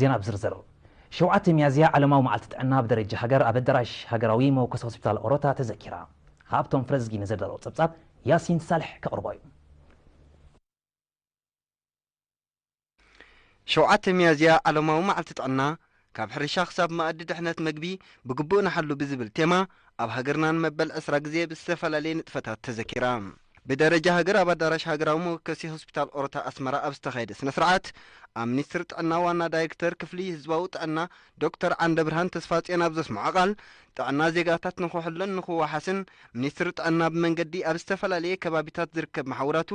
ዜና ብዝርዝር። ሸውዓተ ሚያዝያ ዓለማዊ መዓልቲ ጥዕና ብደረጃ ሃገር ኣብ ኣዳራሽ ሃገራዊ መወከሲ ሆስፒታል ኦሮታ ተዘኪራ። ሃብቶም ፍረዝጊ ንዘዳለዎ ጸብጻብ ያሲን ሳልሕ ከቕርቦ እዩ። ሸውዓተ ሚያዝያ ዓለማዊ መዓልቲ ጥዕና፣ ካብ ሕርሻ ክሳብ መኣዲ ድሕነት መግቢ ብግቡእ ንሓሉ ብዝብል ቴማ፣ ኣብ ሃገርና ንመበል ዕስራ ግዜ ብዝተፈላለየ ንጥፈታት ተዘኪራ። ብደረጃ ሃገር ኣብ ኣዳራሽ ሃገራዊ መወከሲ ሆስፒታል ኦሮታ ኣስመራ ኣብ ዝተኻየደ ስነ ስርዓት፣ ኣብ ሚኒስትሪ ጥዕና ዋና ዳይሬክተር ክፍሊ ህዝባዊ ጥዕና ዶክተር ዓንደብርሃን ተስፋጽዮን ኣብ ዘስምዖ ቃል፣ ጥዕና ዜጋታት ንኽሕሎን ንኽወሓስን፣ ሚኒስትሪ ጥዕና ብመንገዲ ኣብ ዝተፈላለየ ከባቢታት ዝርከብ መሓውራቱ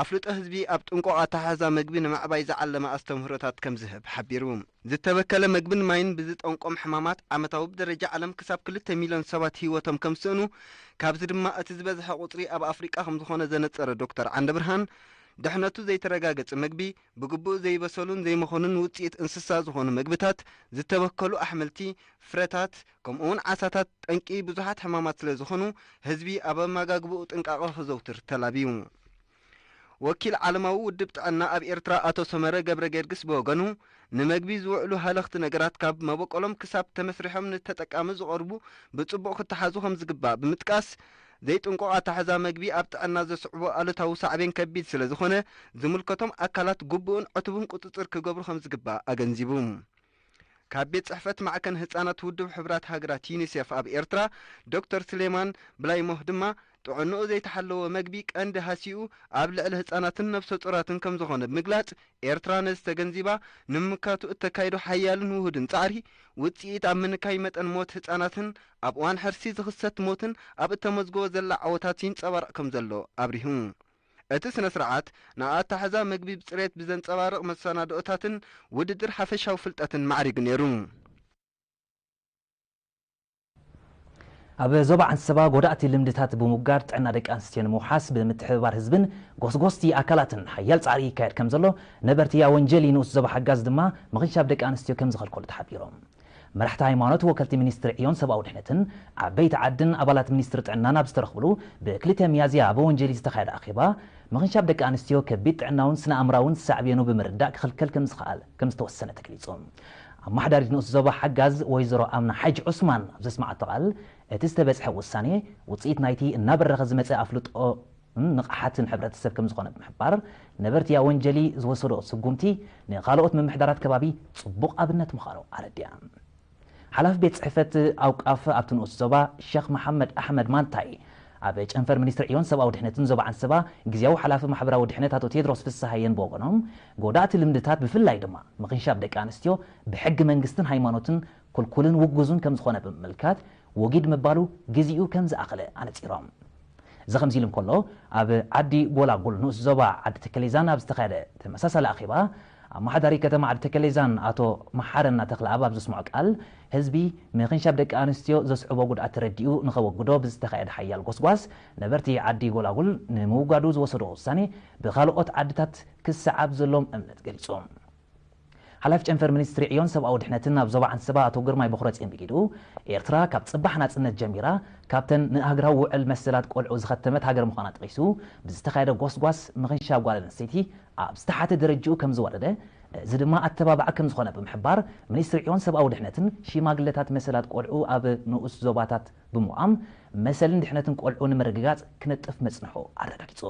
ኣፍልጦ ህዝቢ ኣብ ጥንቁቕ ኣተሓሕዛ መግቢ ንምዕባይ ዝዓለመ ኣስተምህሮታት ከም ዝህብ ሓቢሩ። ዝተበከለ መግብን ማይን ብዝጠንቆም ሕማማት ዓመታዊ ብደረጃ ዓለም ክሳብ ክልተ ሚልዮን ሰባት ህይወቶም ከም ዝስእኑ፣ ካብዚ ድማ እቲ ዝበዝሐ ቁጽሪ ኣብ ኣፍሪቃ ከም ዝኾነ ዘነጸረ ዶክተር ዓንደብርሃን፣ ድሕነቱ ዘይተረጋገጸ መግቢ፣ ብግቡእ ዘይበሰሉን ዘይመኾኑን ውጽኢት እንስሳ ዝኾኑ መግብታት፣ ዝተበከሉ ኣሕምልቲ፣ ፍረታት፣ ከምኡውን ዓሳታት ጠንቂ ብዙሓት ሕማማት ስለ ዝኾኑ፣ ህዝቢ ኣብ ኣመጋግብኡ ጥንቃቐ ክዘውትር ተላብዩ። ወኪል ዓለማዊ ውድብ ጥዕና ኣብ ኤርትራ ኣቶ ሰመረ ገብረ ጊዮርጊስ ብወገኑ፣ ንመግቢ ዝውዕሉ ሃለኽቲ ነገራት ካብ መበቆሎም ክሳብ ተመስሪሖም ንተጠቃሚ ዝቐርቡ ብጽቡቕ ክተሓዙ ከም ዝግባእ ብምጥቃስ፣ ዘይጥንቁቕ ኣተሓሕዛ መግቢ ኣብ ጥዕና ዘስዕቦ ኣሉታዊ ሳዕቤን ከቢድ ስለ ዝኾነ፣ ዝምልከቶም ኣካላት ግቡእን ዕቱብን ቁጽጽር ክገብሩ ከም ዝግባእ ኣገንዚቡ። ካብ ቤት ጽሕፈት ማዕከን ህጻናት ውድብ ሕቡራት ሃገራት ዩኒሴፍ ኣብ ኤርትራ ዶክተር ስሌማን ብላይሞህ ድማ፣ ጥዕንኡ ዘይተሓለወ መግቢ ቀንዲ ሃሲኡ ኣብ ልዕሊ ህጻናትን ነፍሰ ጡራትን ከም ዝኾነ ብምግላጽ፣ ኤርትራ ነዚ ተገንዚባ ንምምካቱ እተካይዶ ሓያልን ውሁድን ጻዕሪ ውጽኢት ኣብ ምንካይ መጠን ሞት ህጻናትን ኣብ እዋን ሕርሲ ዝኽሰት ሞትን ኣብ እተመዝግቦ ዘላ ዓወታት ይንጸባረቕ ከም ዘሎ ኣብሪሁ። እቲ ስነ ስርዓት ንኣተሓሕዛ መግቢ ብጽሬት ብዘንጸባርቕ መሰናድኦታትን ውድድር ሓፈሻዊ ፍልጠትን ማዕሪጉ ነይሩ። ኣብ ዞባ ዓንሰባ ጎዳእቲ ልምድታት ብምውጋድ ጥዕና ደቂ ኣንስትዮ ንምውሓስ ብምትሕብባር ህዝብን ጎስጎስቲ ኣካላትን ሓያል ጻዕሪ ይካየድ ከም ዘሎ ነበርቲ ኣወንጀሊ ንኡስ ዞባ ሓጋዝ ድማ ምኽንሻብ ደቂ ኣንስትዮ ከም ዝኸልከሉ ተሓቢሮም። መራሕቲ ሃይማኖት፣ ወከልቲ ሚኒስትሪ ዕዮን ሰብኣዊ ድሕነትን ዓበይቲ ዓድን ኣባላት ሚኒስትሪ ጥዕናን ኣብ ዝተረኽብሉ ብክልተ ሚያዝያ ኣብ ኣወንጀሊ ዝተኻየደ ኣኼባ፣ ምኽንሻብ ደቂ ኣንስትዮ ከቢድ ጥዕናውን ስነ ኣእምራውን ሳዕቤኑ ብምርዳእ ክኽልከል ከም ዝኽኣል ከም ዝተወሰነ ተገሊጹ። ኣመሓዳሪት ንኡስ ዞባ ሓጋዝ ወይዘሮ ኣምና ሓጅ ዑስማን ኣብ ዘስመዓቶ ቃል፣ እቲ ዝተበጽሐ ውሳኔ ውጽኢት ናይቲ እናበረኸ ዝመጸ ኣፍልጦ ንቕሓትን ሕብረተሰብ ከም ዝኾነ ብምሕባር፣ ነበርቲ ኣወንጀሊ ዝወሰዶ ስጉምቲ ንኻልኦት ምምሕዳራት ከባቢ ጽቡቕ ኣብነት ምዃኑ ኣረዲኣ። ሓላፊ ቤት ጽሕፈት ኣውቃፍ ኣብቲ ንኡስ ዞባ ሸኽ መሓመድ ኣሕመድ ማንታይ፣ ኣብ ጨንፈር ሚኒስትሪ ዕዮን ሰብኣዊ ድሕነትን ዞባ ዓንሰባ ግዝያዊ ሓላፊ ማሕበራዊ ድሕነት ኣቶ ቴድሮስ ፍስሃየን ብወገኖም፣ ጎዳእቲ ልምድታት ብፍላይ ድማ ምኽንሻብ ደቂ ኣንስትዮ ብሕጊ መንግስትን ሃይማኖትን ክልኩልን ውጉዝን ከም ዝኾነ ብምምልካት፣ ወጊድ ምባሉ ግዜኡ ከም ዝኣኸለ ኣነጺሮም። እዚ ከምዚ ኢሉ እንከሎ፣ ኣብ ዓዲ ጎላጉል ንኡስ ዞባ ዓዲ ተከሌዛን ኣብ ዝተኻየደ ተመሳሳሊ ኣኼባ፣ ኣመሓዳሪ ከተማ ዓዲ ተከሌዛን ኣቶ መሓረና ተኽለኣብ ኣብ ዘስምዖ ቃል፣ ህዝቢ ምኽንሻብ ደቂ ኣንስትዮ ዘስዕቦ ጉድኣት ተረዲኡ ንኸወግዶ ብዝተኻየደ ሓያል ጎስጓስ፣ ነበርቲ ዓዲ ጎላጉል ንምውጋዱ ዝወሰዶ ውሳኔ ብኻልኦት ዓድታት ክሰዓብ ዘሎም እምነት ገሊጹ። ሓላፊ ጨንፈር ሚኒስትሪ ዕዮን ሰብኣዊ ድሕነትን ኣብ ዞባ ዓንሰባ ኣቶ ግርማይ በኹረጽዮን ብጊዱ፣ ኤርትራ ካብ ጽባሕ ናጽነት ጀሚራ ካብተን ንሃገራዊ ውዕል መሰላት ቆልዑ ዝኸተመት ሃገር ምዃና ጠቒሱ፣ ብዝተኻየደ ጎስጓስ ምኽንሻብ ጓል ኣንስተይቲ ኣብ ዝተሓተ ደረጅኡ ከም ዝወረደ፣ እዚ ድማ ኣተባባዒ ከም ዝኾነ ብምሕባር፣ ሚኒስትሪ ዕዮን ሰብኣዊ ድሕነትን ሽማግለታት መሰላት ቆልዑ ኣብ ንኡስ ዞባታት ብምቋም መሰልን ድሕነትን ቆልዑ ንምርግጋጽ ክነጥፍ መጽንሑ ኣረጋጊጹ።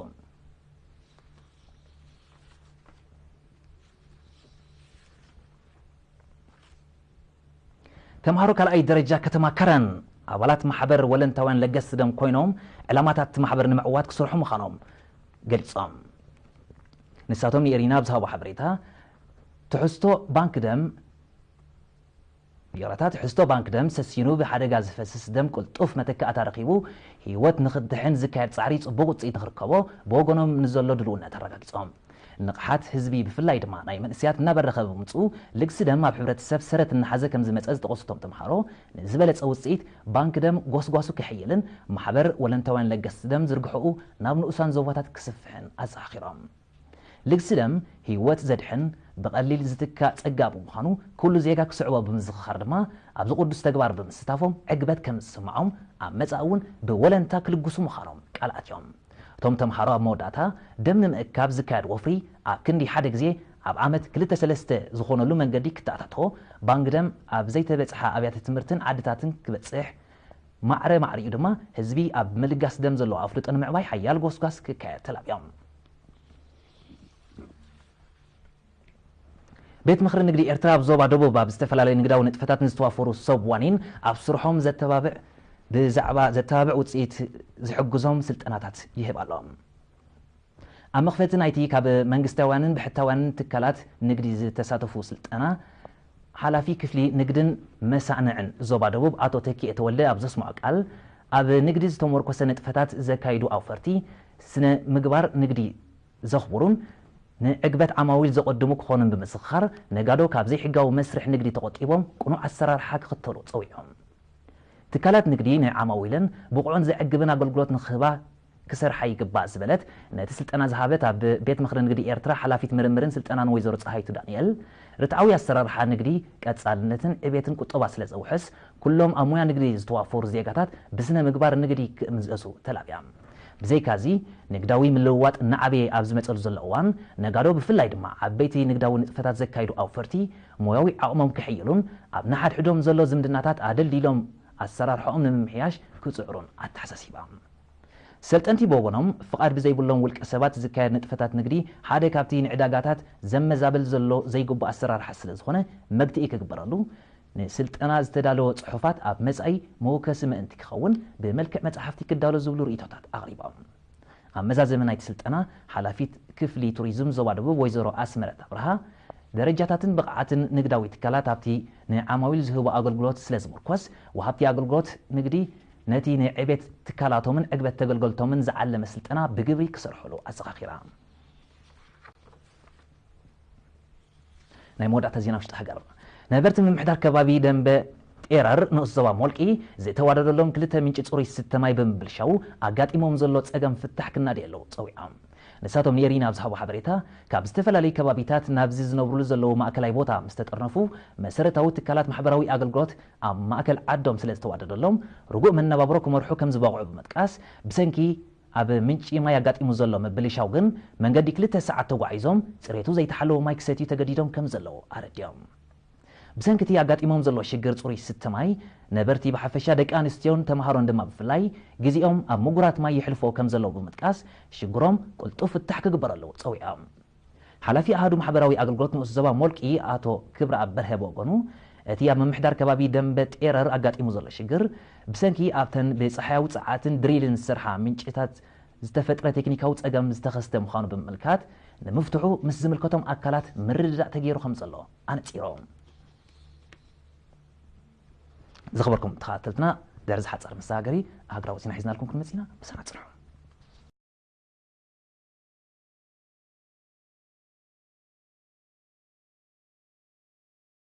ተምሃሮ ካልኣይ ደረጃ ከተማ ከረን ኣባላት ማሕበር ወለንታውያን ለገስቲ ደም ኮይኖም ዕላማታት እቲ ማሕበር ንምዕዋት ክሰርሑ ምዃኖም ገሊጾም። ንሳቶም ንኤሪና ብዝሃቦ ሓበሬታ፣ ትሕዝቶ ባንክ ደም ይቕረታ፣ ትሕዝቶ ባንክ ደም ሰሲኑ ብሓደጋ ዝፈስስ ደም ቅልጡፍ መተካእታ ረኺቡ ህይወት ንኽድሕን ዝካየድ ጻዕሪ ጽቡቕ ውጽኢት ንኽርከቦ ብወገኖም ንዘሎ ድልውነት ኣረጋጊጾም። ንቕሓት ህዝቢ ብፍላይ ድማ ናይ መንእሰያት እናበረኸ ብምምጽኡ፣ ልግሲ ደም ኣብ ሕብረተሰብ ሰረት እናሓዘ ከም ዝመጸ ዝጠቐሱ እቶም ተምሃሮ፣ ንዝበለጸ ውጽኢት ባንክ ደም ጎስጓሱ ከሐይልን ማሕበር ወለንታውያን ለገስቲ ደም ዝርግሐኡ ናብ ንኡሳን ዞባታት ክስፍሕን ኣዘኻኺሮም። ልግሲ ደም ህይወት ዘድሕን ብቐሊል ዝትካእ ጸጋ ብምዃኑ፣ ኩሉ ዜጋ ክስዕቦ ብምዝኽኻር ድማ፣ ኣብዚ ቅዱስ ተግባር ብምስታፎም ዕግበት ከም ዝስምዖም ኣብ መጻኢ እውን ብወለንታ ክልግሱ ምዃኖም ቃል ኣትዮም። እቶም ተምሃሮ ኣብ መወዳእታ፣ ደም ንምእካብ ዝካየድ ወፍሪ ኣብ ክንዲ ሓደ ግዜ ኣብ ዓመት ክልተ ሰለስተ ዝኾነሉ መንገዲ ክተኣታቶ፣ ባንክ ደም ኣብ ዘይተበጽሓ ኣብያተ ትምህርትን ዓድታትን ክበጽሕ፣ ማዕረ ማዕሪኡ ድማ ህዝቢ ኣብ ምልጋስ ደም ዘለዎ ኣፍልጦ ንምዕባይ ሓያል ጎስጓስ ክካየድ ተላብዮም። ቤት ምኽሪ ንግዲ ኤርትራ ኣብ ዞባ ደቡብ ኣብ ዝተፈላለዩ ንግዳዊ ንጥፈታት ንዝተዋፈሩ ሰብ ዋኒን ኣብ ስርሖም ዘተባብዕ ብዛዕባ ዘተባብዕ ውፅኢት ዝሕግዞም ስልጠናታት ይህብ ኣሎ። ኣብ መኽፈቲ ናይቲ ካብ መንግስታውያንን ብሕታውያንን ትካላት ንግዲ ዝተሳተፉ ስልጠና ሓላፊ ክፍሊ ንግድን መሳንዕን ዞባ ደቡብ ኣቶ ተኪኤ ተወልደ ኣብ ዘስምዖ ቃል፣ ኣብ ንግዲ ዝተመርኮሰ ንጥፈታት ዘካይዱ ኣውፈርቲ ስነ ምግባር ንግዲ ዘኽብሩን ንዕግበት ዓማዊል ዘቐድሙ ክኾኑን ብምስኻር፣ ነጋዶ ካብ ዘይሕጋዊ መስርሕ ንግዲ ተቖጢቦም ቅኑዕ ኣሰራርሓ ክኽተሉ ጸዊዖም። ትካላት ንግዲ ንዓማዊለን ብቑዕን ዘዕግብን ኣገልግሎት ንክህባ ክሰርሓ ይግባእ ዝበለት ነቲ ስልጠና ዝሃበት ኣብ ቤት ምኽሪ ንግዲ ኤርትራ ሓላፊት ምርምርን ስልጠናን ወይዘሮ ፀሃይቱ ዳንኤል፣ ርትዓዊ ኣሰራርሓ ንግዲ ቀጻልነትን ዕቤትን ቁጠባ ስለ ዘውሕስ፣ ኩሎም ኣብ ሙያ ንግዲ ዝተዋፈሩ ዜጋታት ብስነ ምግባር ንግዲ ክእምዘዙ ተላብያ። ብዘይካዚ፣ ንግዳዊ ምልውዋጥ እናዓበየ ኣብ ዝመጸሉ ዘሎ እዋን፣ ነጋዶ ብፍላይ ድማ ዓበይቲ ንግዳዊ ንጥፈታት ዘካይዱ ኣውፈርቲ ሞያዊ ዓቕሞም ከሕይሉን ኣብ ንሓድሕዶም ዘሎ ዝምድናታት ኣደልዲሎም ኣሰራርሓኦም ንምምሕያሽ ክጽዕሩን ኣተሓሳሲባ። ሰልጠንቲ ብወገኖም፣ ፍቓድ ብዘይብሎም ውልቀ ሰባት ዝካየድ ንጥፈታት ንግዲ ሓደ ካብቲ ንዕዳጋታት ዘመዛብል ዘሎ ዘይግቡእ ኣሰራርሓ ስለ ዝኾነ መግትኢ ክግበረሉ፣ ንስልጠና ዝተዳለወ ጽሑፋት ኣብ መጻኢ መወከሲ ምእንቲ ክኸውን ብመልክዕ መጻሕፍቲ ክዳሎ ዝብሉ ርእይቶታት ኣቕሪቦም። ኣብ መዛዘሚ ናይቲ ስልጠና ሓላፊት ክፍሊ ቱሪዝም ዞባ ደቡብ ወይዘሮ ኣስመረት ኣብርሃ፣ ደረጃታትን ብቕዓትን ንግዳዊ ትካላት ኣብቲ ንዓማዊል ዝህቦ ኣገልግሎት ስለ ዝምርኮስ፣ ወሃብቲ ኣገልግሎት ንግዲ ነቲ ንዕቤት ትካላቶምን ዕግበት ተገልገልቶምን ዝዓለመ ስልጠና ብግብሪ ክሰርሕሉ ኣዘኻኺራ። ናይ መወዳእታ ዜና ውሽጢ ሃገር። ነበርቲ ምምሕዳር ከባቢ ደንበ ጤረር ንኡስ ዞባ ሞልቂ ዝተዋደደሎም ክልተ ምንጪ ጽሩይ ዝስተ ማይ ብምብልሻው ኣጋጢሞም ዘሎ ጸገም ፍታሕ ክናደዩ ኣለዉ ጸዊዖም። ንሳቶም ንኤሪና ኣብ ዝሃቦ ሓበሬታ፣ ካብ ዝተፈላለዩ ከባቢታት ናብዚ ዝነብሩሉ ዘለዉ ማእከላይ ቦታ ምስ ተጠርነፉ፣ መሰረታዊ ትካላት ማሕበራዊ ኣገልግሎት ኣብ ማእከል ዓዶም ስለ ዝተዋደደሎም፣ ርጉእ መነባብሮ ክመርሑ ከም ዝበቕዑ ብምጥቃስ፣ ብሰንኪ ኣብ ምንጪ ማይ ኣጋጢሙ ዘሎ ምብልሻው ግን መንገዲ ክልተ ሰዓት ተጓዒዞም ጽሬቱ ዘይተሓለወ ማይ ክሰትዩ ተገዲዶም ከም ዘለዉ ኣረዲኦም። ብሰንኪ እቲ ኣጋጢሞም ዘሎ ሽግር ጽሩይ ዝስተ ማይ ነበርቲ ብሓፈሻ ደቂ ኣንስትዮን ተምሃሮን ድማ ብፍላይ ግዜኦም ኣብ ምጉራት ማይ የሕልፎ ከም ዘለዉ ብምጥቃስ ሽግሮም ቅልጡፍ ፍታሕ ክግበረሉ ጸዊዖም። ሓላፊ ኣሃዱ ማሕበራዊ ኣገልግሎት ንኡስ ዞባ ሞልቂ ኣቶ ክብረኣብ በርሀ ብወገኑ እቲ ኣብ ምምሕዳር ከባቢ ደንበ ጤረር ኣጋጢሙ ዘሎ ሽግር ብሰንኪ ኣብተን ብጸሓያዊ ጸዓትን ድሪልን ዝሰርሓ ምንጭታት ዝተፈጥረ ቴክኒካዊ ጸገም ዝተኸስተ ምዃኑ ብምምልካት፣ ንምፍትሑ ምስ ዝምልከቶም ኣካላት ምርድዳእ ተገይሩ ከም ዘሎ ኣነጺሮም። ዝኸበርኩም ተኸታተልትና፣ ድሕሪ ዝሓጸረ መሰጋገሪ ሃገራዊ ዜና ሒዝናልኩም ክንመጽእ ኢና። ብሰላም ጽንሑ።